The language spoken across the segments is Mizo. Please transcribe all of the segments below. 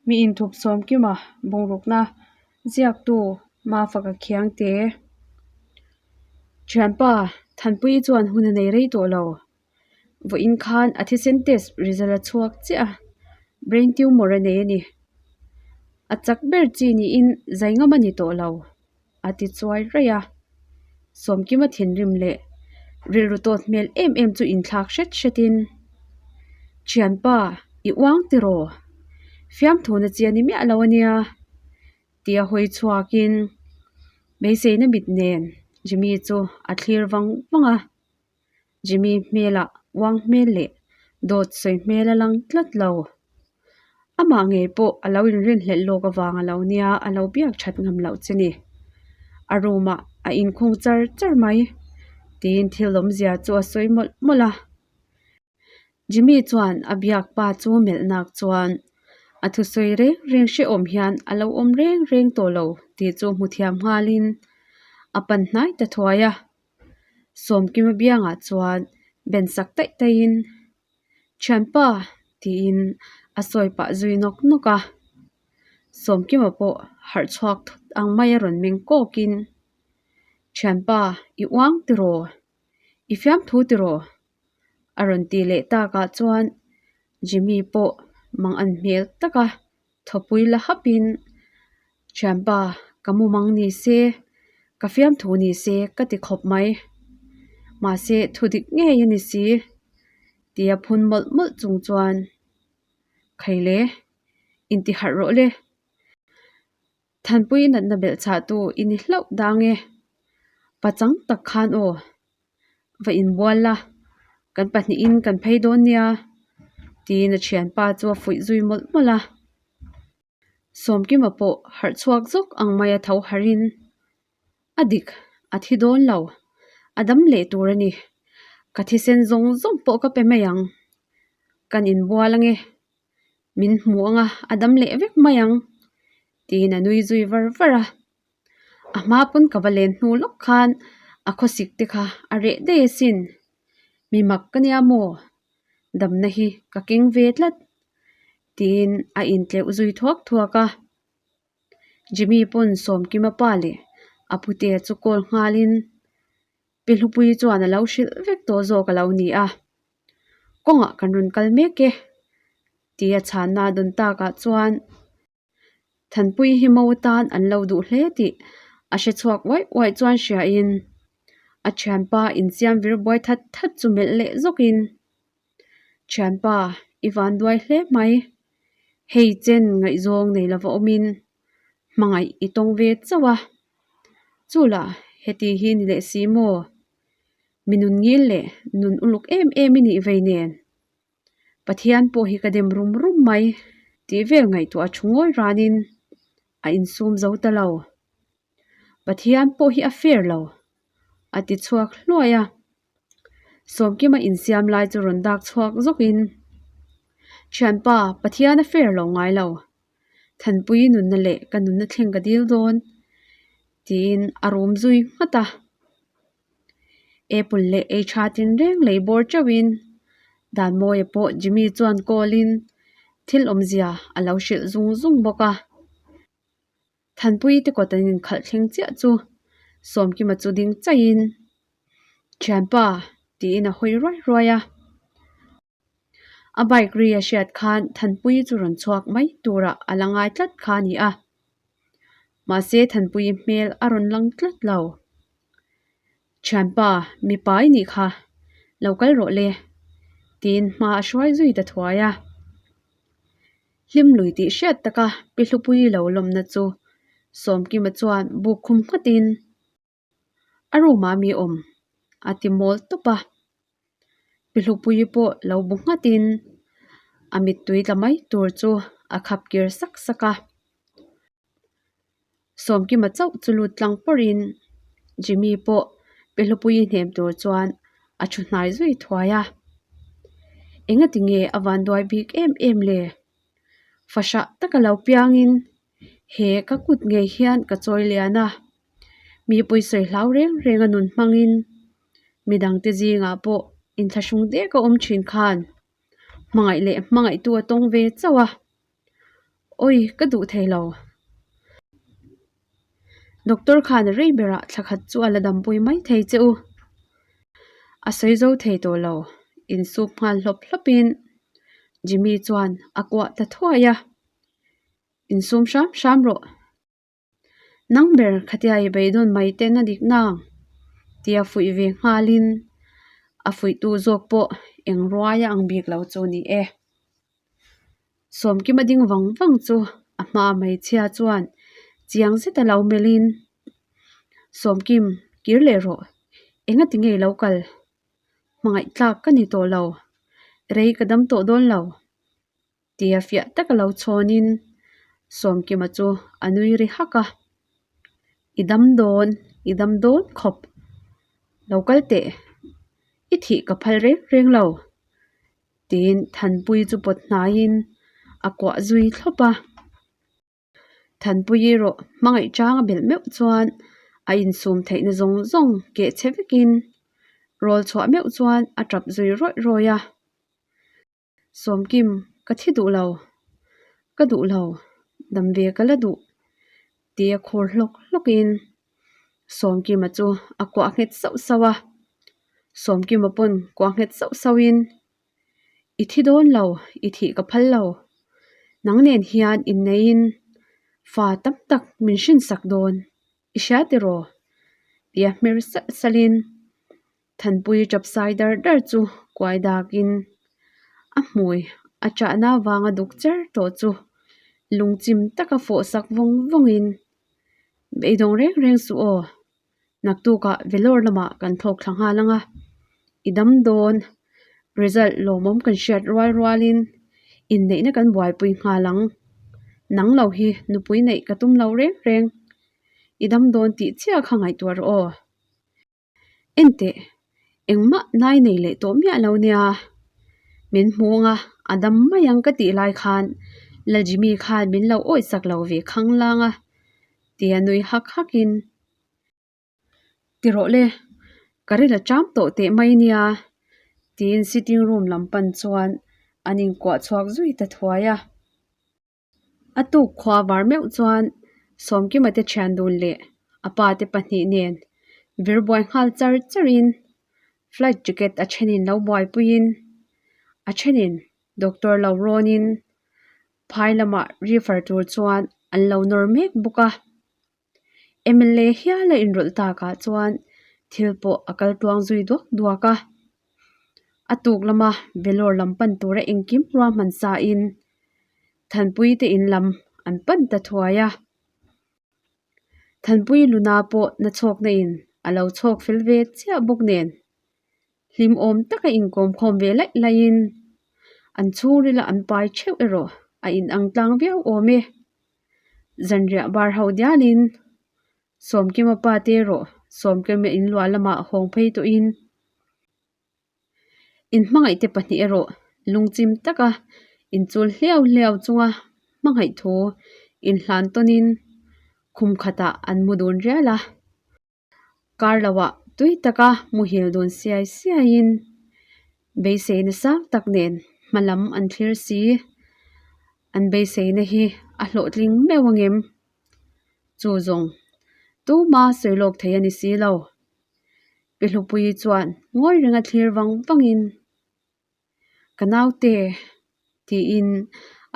Mi inthup sawmkima bungrukna ziaktu Mafaka Khiangte. Thianpa, Thanpuii chuan hun a nei rei tawh lo. Vawiin khan a thisen test result a chhuak chiah a, brain tumor a nei a ni. A chak ber chi niin zai ngam a ni tawh lo, a ti chuai raih a. Sawmkima thinrim leh rilru tawt hmel em em chu inthlak hret hretin, Thianpa, i uang tiraw? Fiamthuna chi a ni miah lo a nia, tia hawi chhuakin beiseina mit nen Jimmy chu a thlir vang vang a. Jimmy hmelah uang hmel leh dawt sawi hmel a lang tlat lo. Amah ngei pawh a lo inrinhlelh lawk avang a lo nia a lo biak that ngam loh che ni. A room ah a inkhung char char mai tiin thil awmzia chu a sawi mawlh mawlh a. Jimmy chuan a biak pa chu melh nak chuan a thusawi reng reng hrehawm hian a lo awm reng reng tawh lo tih chu hmu thiam nghalin a pan hnai ta thuai a. Sawmkima biangah chuan ben sak taih taihin Thianpa tiin a sawi pah zui nawk nawk a. Sawmkima pawh harh chhuak thut ang mai a rawn meng kawkin Thianpa i uang tiraw? I fiamthu tiraw? A rawn ti leh takah chuan Jimmy pawh mang an hmel tak a, thawpui la hapin Thianpa ka mu mang ni se, ka fiamthu ni se ka ti khawp mai. Mahse thu dik ngei a ni si tia phun mawlh mawlh chung chuan Khaile inti harh rawh le. Thanpui natna belh chhahtu i ni hlauh dang e. Pachang tak khan aw, va inbual la, kan pahnihin kan phei dawn nia, tiin a thianpa chu a fuih zui mawlh mawlh a. Sawmkima pawh harh chhuak zawk ang maia tho harhin, A dik, a thi dawn lo, a dam leh tur a ni. Ka thisen zawng zawng pawh ka pe mai ang, kan inbual ange. Min hmu ang a, a dam leh vek mai ang, tiin a nui zui var var a. A hma pawn ka va len hnu lawk khan a khawsik te kha a reh daih asin. Mi mak ka nia maw? Damna hi ka keng ve tlat, tiin a intleuh zui thuak thuak a. Jimmy pawn Sawmkima pa leh a putea chu call nghalin Pi Hlupuii chuan a lo hrilh vek tawh zawk a lo ni a. Kawngah kan rawn kal mek e tia chhanna a dawn takah chuan Thanpuii hi mo atan an lo duh hle tih a hre chhuak uaih uaih chuan hriain a thianpa insiam vir buai that that chu melh leh zawkin Thianpa i van duai hle mai, hei chen ngaihzawng nei lova awmin hmangaih i tawng ve chauh a, chula heti hi ni leh si maw? Mi nun ngil leh nun uluk em em i nih vei nen Pathian pawh hi ka dem rum rum mai tih vel ngaihtuah a thu ngawi ranin a insum zo ta lo. Pathian pawh hi a fair lo a ti chhuak hluai a. Sawmkima insiam lai chu rawn dak chhuak zawkin Thianpa, Pathian a fair lo ngai lo. Thanpui nunna leh ka nunna thleng ka dil dawn tiin a rum zui nghat a. Apple leh ei tha tinreng lei bawr teuhin Danmawia pawh Jimmy chuan call in thil awmzia a lo hrilh zung zung bawk a. Thanpuii te kawt an inkhalh thleng chiah chu Sawmkima chu ding chaihin Thianpa tiin a hawi ruai ruai a. A bike ri a hriat khan Thanpuii chu rawn chhuak mai turah a la ngai tlat kha a ni a. Mahse Thanpuii hmel a rawn lang tlat lo. Thianpa, mipa i nih kha, lo kal rawh le, tiin hma a hruai zui ta thuai a. Hlim lui tih hriat taka Pi Hlupuii lo lawmna chu Sawmkima chuan buk khum nghatin, A room ah mi awm a ti mawl tawp a. Pi Hlupuii pawh lo bu nghatin a mittui tla mai tur chu a khap kir sak sak a. Sawmkima chauh chu lut tlang pawrhin Jimmy pawh Pi Hlupuii hnem tur chuan a thu hnai zui thuai a. Engati nge a vanduai bik em em le? Fahrah taka lo piangin He ka kut ngei hian ka chawi lian a, mi pawisawi hlau reng reng a nun hmangin midangte zingah pawh inthlahrung dek a awm thin khan hmangaih leh hmangaihtu a tawng ve chauh a. Awi, ka duh thei lo. Doctor khan rei berah thla khat chu a la dampui mai thei che u. A sawi zo thei tawh lo, insuk nghal hlawp hlawpin Jimmy chuan a kuah ta thuai a, Insum hram hram rawh. Nang ber khatia i beidawn mai ten a dik nang tia fuih ve nghalin a fuihtu zawk pawh eng ruaia ang bik lo chu ni e. Sawmkima ding vang vang chu a hma hmeichhia chuan chiang zeta lo melhin, Sawmkim, kir leh rawh, engati nge i lo kal? Hmangaih tlak ka ni tawh lo, rei ka dam tawh dawn lo. Tia fiah taka lo chhawnin Sawmkima chu a nui ri hak a, I dam dawn, i dam dawn khawp, lo kal teh, i thih ka phal reng reng lo, tiin Thanpuii chu pawt hnaiin a kuah zui thlawp a. Thanpuii erawh hmangaih chang a belh meuh chuan a insum theihna zawng zawng keh chhe vekin rawl chhuah meuh chuan a tap zui rawih rawih a. Sawmkim, ka thi duh lo, ka duh lo, dam ve ka la duh, tia khur hlawk hlawkin Sawmkima chu a kuah nghet sauh sauh a. Sawmkima pawn kuah nghet sauh sauhin, I thi dawn lo, i thih ka phal lo. Nang nen hian inneiin fa tam tak min hrinsak dawn, i hria tiraw? tia hmer salh salhin Thanpui chapsai dar dar chu kuai dakin a hmui a chahna avanga duk cher tawh chu lungchim taka fawh sak vawng vawngin beidawng reng reng suh aw, naktukah Vellore lamah kan thlawk thla nghal ang a, i dam dawn result lawmawm kan hriat rual rualin inneihna kan buaipui nghal ang, nang lo hi nupui neih ka tum lo reng reng, i dam dawn tih chiah kha ngaihtuah rawh aw. Enteh, engmah nai nei leh tawh miah lo nia. Min hmu anga a dam mai ang ka tih lai khan La Jimmy khan min lo awih sak lo ve khang lang a, tia nui hak hakin, Ti rawh le, ka ril a cham tawh teh mai nia, tiin sitting room lam pan chuan an inkuah chhuak zui ta thuai a. A tuk khua var meuh chuan Sawmkima te thian dun leh a pa te pahnih nen vir buai nghal char charin flight ticket a thenin lo buaipuiin a thenin doctor lo rawnin phai lamah refer tur chuan an lo nawr mek bawk a. M_L_A hial a inrawlh takah chuan thil pawh a kal tluang zui duak duak a. A tuk lama Vellore lam pan tura engkim ruahman sa in Thanpui te in lam an pan ta thuai a. Thanpui luna pawh na chhawkna in a lo chhawk fel ve chiah bawk nen hlim awm taka inkawm khawm ve laih laihin an chhungrila an pai theuh erawh a inang tlang viau awm e. Zanriah bar ho dialin Sawmkima pa te erawh Sawmkima inluah lamah hawng phei tawhin inhmangaih te pahnih erawh lungchim taka inchul hliau hliau chunga hmangaih thu inhlan tawnin khum khatah an mu dun rial a. Kar loah tui taka muhil dun siai siaiin beiseina sang tak nen hma lam an thlir si. An beiseina hi a hlawhtling meuh angem? Chu zawng tuma sawi lawk thei a ni si lo. Pi Hlupuii chuan ngawi renga thlir vang vangin, Ka naute tiin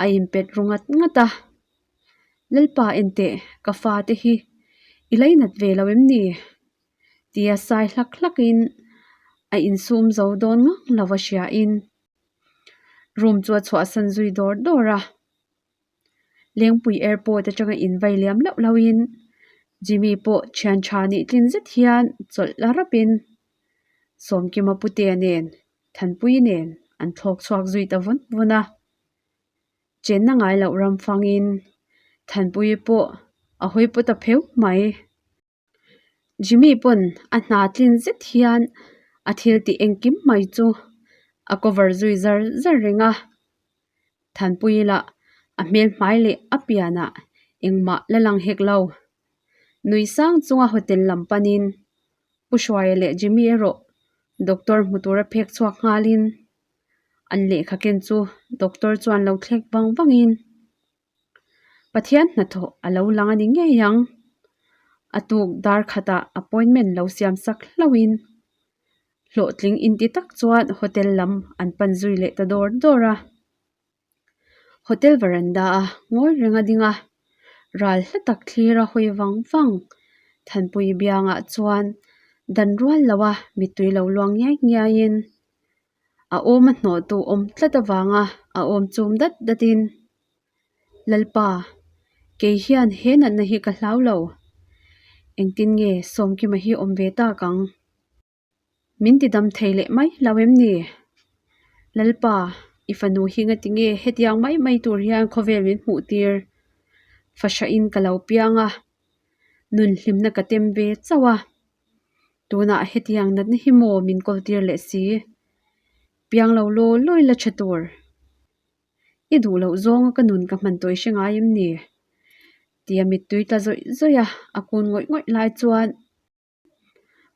a inpet ru ngat ngat a, Lalpa enteh ka fate hi i lainat ve lo em ni? tia sai hlak hlakin a insum zo dawn ngang lo a hriain room chu a chhuahsan zui dawr dawr a. Lengpui airport atanga invai liam loh lohin Jimmy pawh thian tha nih tlin zet hian chawlh la rapin Sawmkima Putea nen Thanpui nen an thlawk chhuak zui ta vawn vawn a. Chenna ngai loh ram fangin Thanpui pawh a hawi pawt a pheu mai. Jimmy pawn a hna tlin zet hian a thil tih engkim mai chu a cover zui zar zar reng a. Thanpui lah a hmel hmai leh a pianah engmah la lang hek lo. Nui sang chunga hotel lam panin Pu Hruaia leh Jimmy erawh doctor hmu tura phek chhuak nghalin an lehkha ken chu doctor chuan lo thlek vang vangin. Pathian hnathawh a lo lang a ni ngei ang. A tuk dar khatah appointment lo siam sak hlauhin hlawhtling inti tak chuan hotel lam an pan zui leh ta dawr dawr a. Hotel veranda a ngawi reng a ding a, ral hla tak thlir a hawi vang vang. Thanpui biangah chuan dan rual lo a mittui lo luang ngiai ngiaiin a awm a hnawh tu awm tlat avanga a awm chum dat datin, Lalpa, kei hian he natna hi ka hlau lo. Engtin nge Sawmkima hi awm ve tak ang? Min ti dam thei leh mai lo em ni? Lalpa, i fanu hi ngati nge hetiang mai mai tur hian khawvel min hmuh tir? Fahrahin ka lo piang a, nun hlimna ka tem ve chauh a. Tunah hetiang natna hi maw min kawl tir leh si? Piang lo law lawi la tha tur. I duh loh zawnga ka nun ka hman tawh i hre ngai em ni? Tia mittui tla zawih zawih a, a kun ngawih ngawih lai chuan.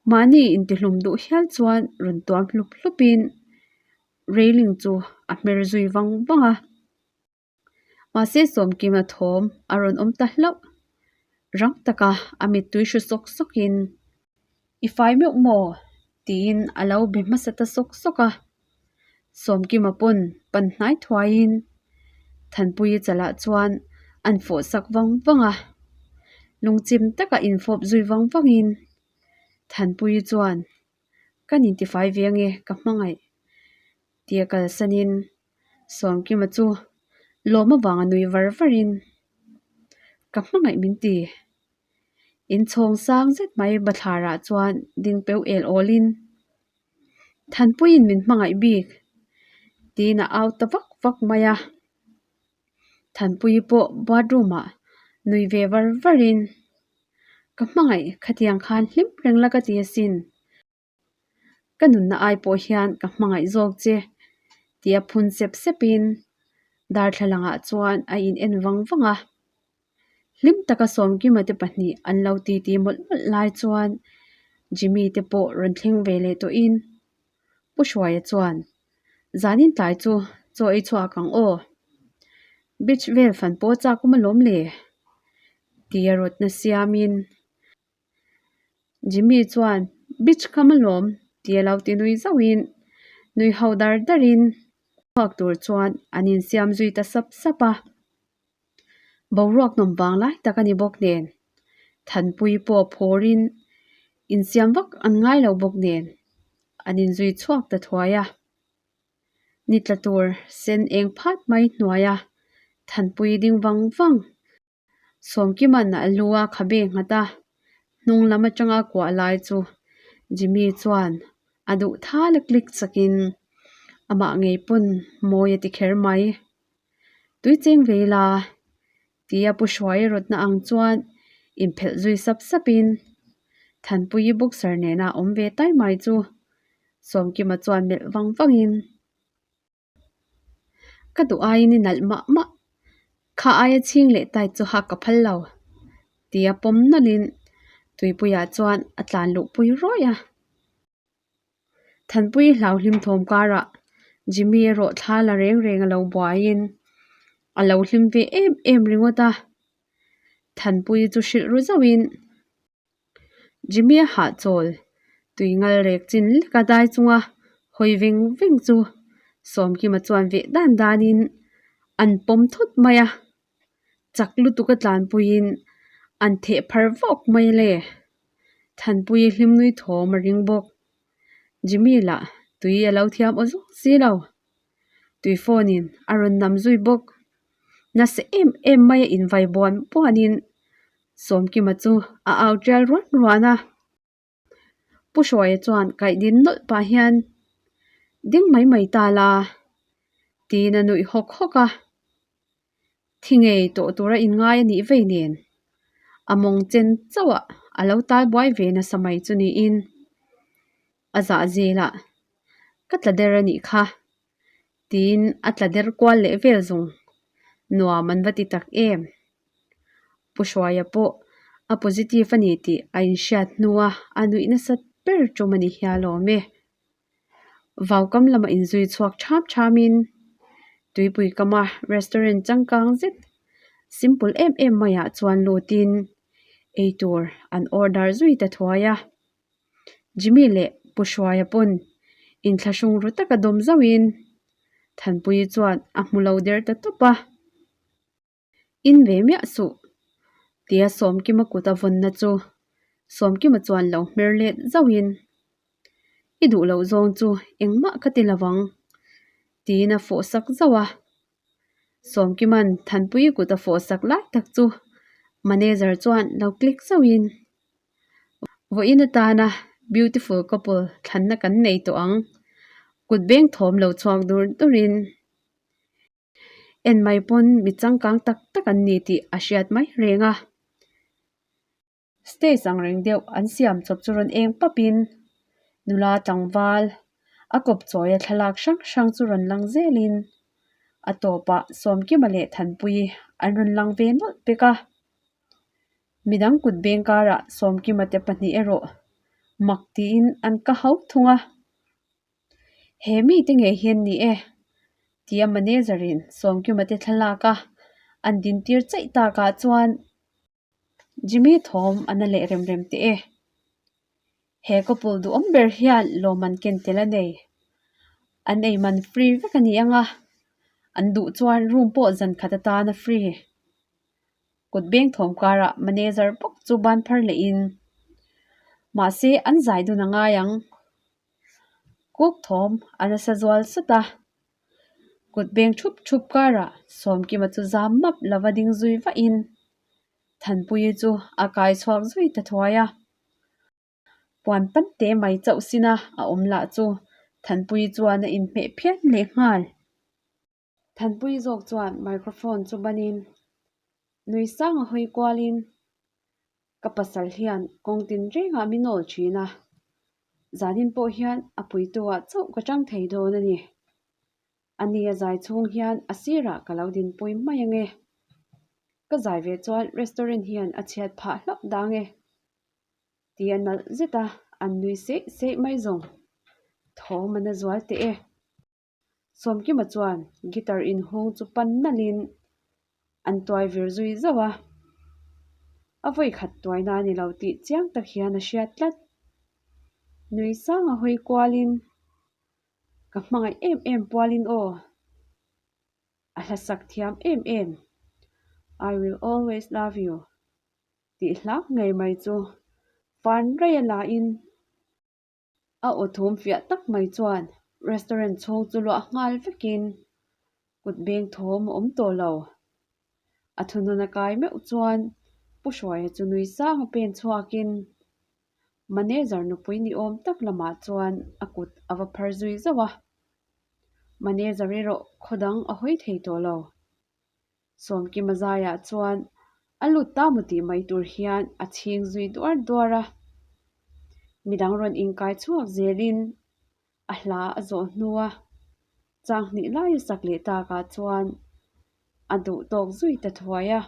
Mahni intihlum duh hial chuan rawn tuam hlup hlupin railing chu a hmer zui vang vang a. Mahse Sawmkima thawm a rawn awm ta hlauh. Rang taka a mittui hru sawk sawkin, I fai meuh maw? tiin a lo be hmasa ta sawk sawk a. Sawmkima pawn pan hnai thuaiin Thanpuii chalah chuan an fawh sak vang vang a, lungchim taka infawp zui vang vangin Thanpuii chuan Ka nintifai ve ange ka hmangaih tia kalsanin Sawmkima chu lawm avanga nui var varin Ka hmangaih min ti. Inchhawng sang zet mai bathlarah chuan ding peu el awlin Thanpuiin min hmangaih bik tiin a au ta vak vak mai a. Thanpuii pawh bathroom ah nui ve var varin ka hmangaih khatiang khan hlim reng la ka ti asin. Ka nunna ai pawh hian ka hmangaih zawk che tia phun sep sepin darthlalang ah chuan a in en vang vang a. Hlim taka Sawmkima te pahnih an lo titi mawlh mawlh lai chuan Jimmy te pawh rawn thleng ve leh tawhin Pu Hruaia chuan, Zanin tlai chu chaw ei chhuak ang aw. Beach vel fan pawh chak awm alawm le tia rawtna siamin Jimmy chuan beach kham alawm tia lo ti nui zauhin nui ho dar darin chhuak tur chuan an insiam zui ta sap sap a. Boruak nawm vang lai tak a ni bawk nen, Thanpui pawh phawrin insiam vak an ngai lo bawk nen an inzui chhuak ta thuai a. Ni tla tur sen eng phat mai hnuaia Thanpui ding vang vang Sawmkima'n a lu a khabe nghat a, hnung lam atanga kuah lai chu Jimmy chuan a duh thal a click chakin amah ngei pawn mawi a ti kher mai. Tui cheng ve ila tia Pu Hruaia rawtna ang chuan inphelh zui sap sapin Thanpuii boxer nena awm ve tai mai chu Sawmkima chuan melh vang vangin Ka duh aiin i nalh mah mah, kha aia chhing leh tight chu hak ka phal lo tia pawm nawlhin tuipuiah chuan a tlan luhpui rawih a. Thanpui hlauhlim thawm karah Jimmy erawh thla la reng reng a lo buaiin a lo hlim ve em em ringawt a, Thanpui chu hrilh ru zauhin Jimmy a hahchawl tui ngal rek chin lek a dai chunga hawi veng veng chu Sawmkima chuan veh dan danin an pawm thut mai a, chak lutuk a tlanpuiin an theh phar vawk mai le. Thanpuii hlim nui thawm a ring bawk. Jimmy lah tui a lo thiam aw zawng si lo. Tui phone in a rawn nam zui bawk. Nasa em em mai a invai buan buanin Sawmkima chu a au tial ruan ruan a. Pu Hruaia chuan kaih din nawlh pah hian ding mai mai ta la tiin a nuih hawk hawk a. Thi ngei tawh tura inngai a nih vei nen a mawng chen chauh ah a lo tal buai ve nasa mai chu niin a zah zelah ka tla der a nih kha tiin a tla der kual leh vel zawng nuam an va ti tak em. Pu Hruaia pawh a positive a ni tih a inhriat hnua a nuih nasat ber tum a ni hial awm e. Vaukam lama inzui chhuak thap thamin tuipui kama restaurant changkang zet. Simple em em maiah chuan lutin eitur an order zui ta thuai a. Jimmy leh Pu Hruaia pawn inthlahrung ru taka dawm zauhin Thanpuii chuan a hmu lo der ta tawp a. In ve miah suh tia Sawmkima kut a vawnna chu Sawmkima chuan lo hmer let zauhin I duh loh zawng chu engmah ka ti lovang tiin a fawh sak zauh a. Sawmkima'n Thanpuii kut a fawh sak lai tak chu manager chuan lo click zauhin Vawiin atana beautiful couple thlanna kan nei tawh ang kut beng thawm lo chhuak dur durin En mai pawn mi changkang tak tak an ni tih a hriat mai reng a. Stage ang reng deuh an siam chawp chu rawn eng pap in nula tlangval a kawp chawi a thlalak hrang hrang chu rawn lang zel in a tawpah Sawmkima leh Thanpuii an rawn lang ve nawlh pek a. Midang kut beng karah Sawmkima te pahnih erawh mak tiin an ka hau thung a. He mite ngei hian ni e tia manager in Sawmkima te thlalak a an din tir chaih takah chuan Jimmy thawm a na leh rem rem teh e. He couple duhawm ber hian lawm an ken tel a nei. An ei man free vek a ni ang a, an duh chuan room pawh zan khat atan a free. Kut beng thawm karah manager bawk chu ban phar leh in mahse an zai dun a ngai ang. Kuk thawm a nasa zual sat a, kut beng thup thup karah Sawmkima chu zam map lova ding zui vahin Thanpuii chu a kai chhuak zui ta thuai a. Puan pan te mai chauh sina a awm lah chu Thanpuii chuan a inhmeh phian leh nghal. Thanpuii zawk chuan microphone chu banin nui sang a hawi kualin ka pasal hian kawng tin rengah min awl thin a, zanin pawh hian a puituah chauh ka chang thei dawn a ni. A ni a zai chhung hian a sirah ka lo dinpui mai ange. Ka zai ve chuan restaurant hian a chhiat phah hlauh dang e. Ti a nalh zet a, an nui seih seih mai zawng. Thawm a na zual teh e. Sawmkima chuan guitar inhung chu pan nalhin an tuai vir zui zauh a, a vawi khat tuaina a ni lo tih chiang tak hian a hriat tlat. Nui sang a hawi kualin, Ka hmangaih em em pualin aw, a hlasak thiam em em, I will always love you tih hlak ngei mai chu fan rei a lain, A aw thum fiah tak mai chuan restaurant chhung chu luah nghal vekin kut beng thawm a awm tawh lo. A thunun a kai meuh chuan Pu Hruaia chu nui sang a pen chhuakin manager nupui ni awm tak lamah chuan a kut a va phar zui zauh a. Manager erawh khaw dang a hawi thei tawh lo. Sawmkima zaiah chuan a lut ta maw tih mai tur hian a chhing zui duar duar a. Midang rawn inkai chhuak zelin a hla a zawh hnua chang hnih lai a sak leh takah chuan a duh tawk zui ta thuai a.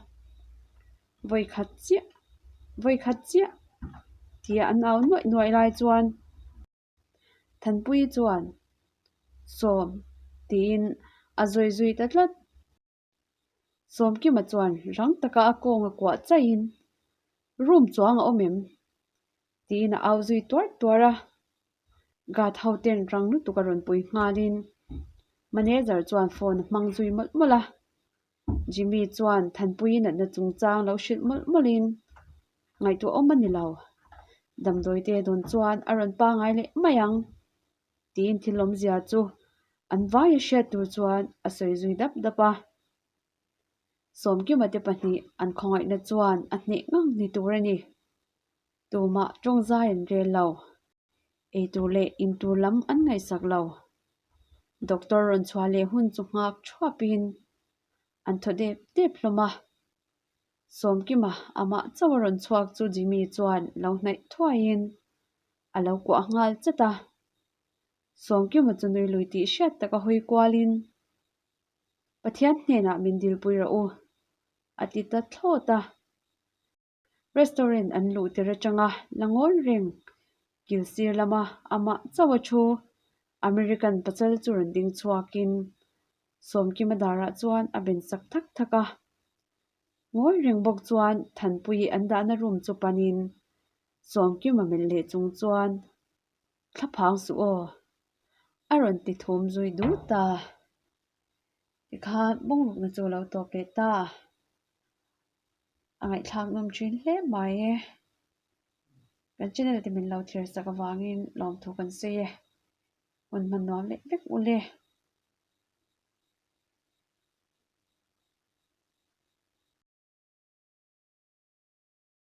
Vawikhat chiah, vawikhat chiah tia an au nuaih nuaih lai chuan. Thanpuii chuan, Sawm, tiin a zawi zui ta tlat. Sawmkima chuan rang taka a kawnga kuah chaihin, Room chuang a awm em? tiin a au zui tuar tuar a. Guard ho ten rang lutuk a rawn pui nghalin manager chuan phone a hmang zui mawlh mawlh a. Jimmy chuan Thanpuii natna chungchang lo hrilh mawlh mawlhin ngaihtuah awm a ni lo. Damdawi te dawn chuan a rawn pangai leh mai ang tiin thil awmzia chu an vai a hriat tur chuan a sawi zui dap dap a. Sawmkima te pahnih an khawngaihna chuan a hneh ngang ni tur a ni. Tumah tawngzai an rel lo. Eitur leh intur lam an ngaihsak lo. Doctor rawn chhuah leh hun chu nghak thuapin an thaw dep dep hlawm a. Sawmkima amah chauh a rawn chhuak chu Jimmy chuan lo hnaih thuaiin a lo kuah nghal chat a. Sawmkima chu nui lui tih hriat taka hawi kualin, Pathian hnenah min dilpui rawh u, a ti ta thlawt a. Restaurant an luh tir atanga la ngawi reng kil sir lama amah chauh a thu American pachal chu rawn ding chhuakin Sawmkima darah chuan a ben sak thak thak a. Ngawi reng bawk chuan Thanpuii an dahna room chu panin Sawmkima melh leh chung chuan Thlaphang suh aw a rawn ti thum zui dut a. Tikhan bungrukna chu a lo tawp leh ta. A ngaihthlak nawm thin hle mai e. Kan channel te min lo thlir sak avangin lawmthu kan sawi e. Hun hman nuam leh vek u le.